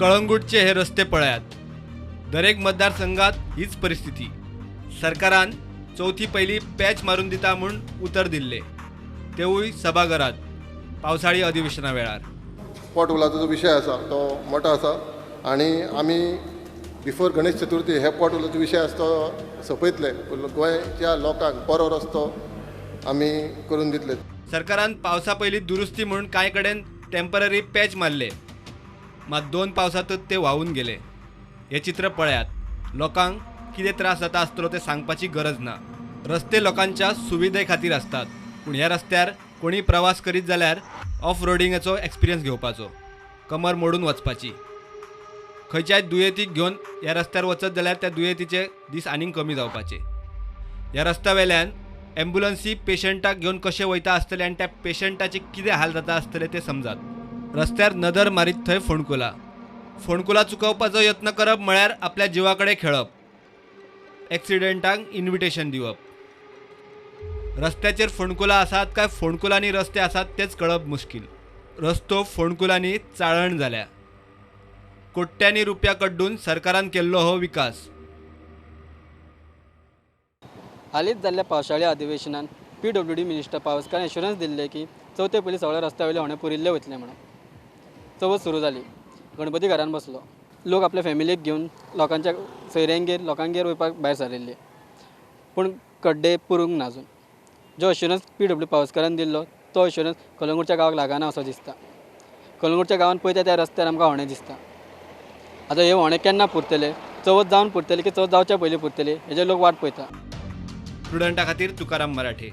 कळंगूटचे हे रस्ते पळयात. दरेक मतदारसंघात हीच परिस्थिती. सरकारान चवथी पयली पॅच मारून दिता म्हूण उतर दिल्ले, तेवूय सभाघरात पावसाळी अधिवेशना वेळार. पोटहोलाचो जो विशय आसा तो मोठो आसा आनी आमी बिफोर गणेश चतुर्थी हे पोटहोलाचो विशय आसा तो सोंपयतले. गोंयच्या लोकांक बरो रस्तो आमी करून दितले. सरकारान पावसा पयलीं दुरुस्ती म्हूण कांय कडेन टेम्पररी पॅच मारले, मात 2 पावसांतच ते व्हांवून गेले. हे चित्र पळयात. लोकांक कितें त्रास जाता आसतलो तें सांगपाची गरज ना. रस्ते लोकांच्या सुविधे खातीर आसतात, पूण ह्या रस्त्यार कोणी प्रवास करीत जाल्यार ऑफ रोडिंगाचो एक्सपिरियन्स घेवपाचो, कमर मोडून वचपाची. खंयच्याय दुयेंतीक घेवन ह्या रस्त्यार वचत जाल्यार त्या दुयेंतीचे दीस आनीक कमी जावपाचे. ह्या रस्त्या वेल्यान एम्बुलन्सी पेशंटाक घेवन कशें वयता आसतले आनी त्या पेशंटाचे कितें हाल जाता आसतले ते समजात. रस्त्यार नदर मारीत थंय फोंडकुलां. फोंडकुलां चुकोवपाचो यत्न करप म्हळ्यार आपल्या जिवा कडेन खेळप, एक्सिडेंटाक इन्विटेशन दिवप. रस्त्याचेर फोंडकुलां आसात काय फोंडकुलांनी रस्ते आसात तेच कळप मुश्कील. रस्तो फोंडकुलांनी चाळण जाल्या. कोट्यांनी रुपया कड्डून सरकारान केल्लो हो विकास. हालींच जाल्ल्या पावसाळी अधिवेशनान PWD minister पावसकारान एश्युरन्स दिल्ले की चवथे पयलीं सगळे रस्त्या वयले होणे पुरिल्ले वतले म्हणून. चवथ सुरू जाली, गणपती घरान बसलो, लोक आपल्या फॅमिलीक घेवन लोकांच्या सोयऱ्यांगेर लोकांगेर वयपाक भायर सरिल्ले, पूण खड्डे पुरूंक ना अजून. जो एश्युरन्स PW पावसकारान दिल्लो तो एश्युरन्स कलंगूटच्या गांवाक लागना असो दिसता. कलंगूटच्या गांवान पळयता त्या रस्त्यार आमकां होणे दिसता. आतां हे होणे केन्ना पुरतले? चवथ जावन पुरतले की चवथ जावच्या पयलीं पुरतले हेजे लोक वाट पळयता. प्रुडंटा खातीर तुकाराम मराठे.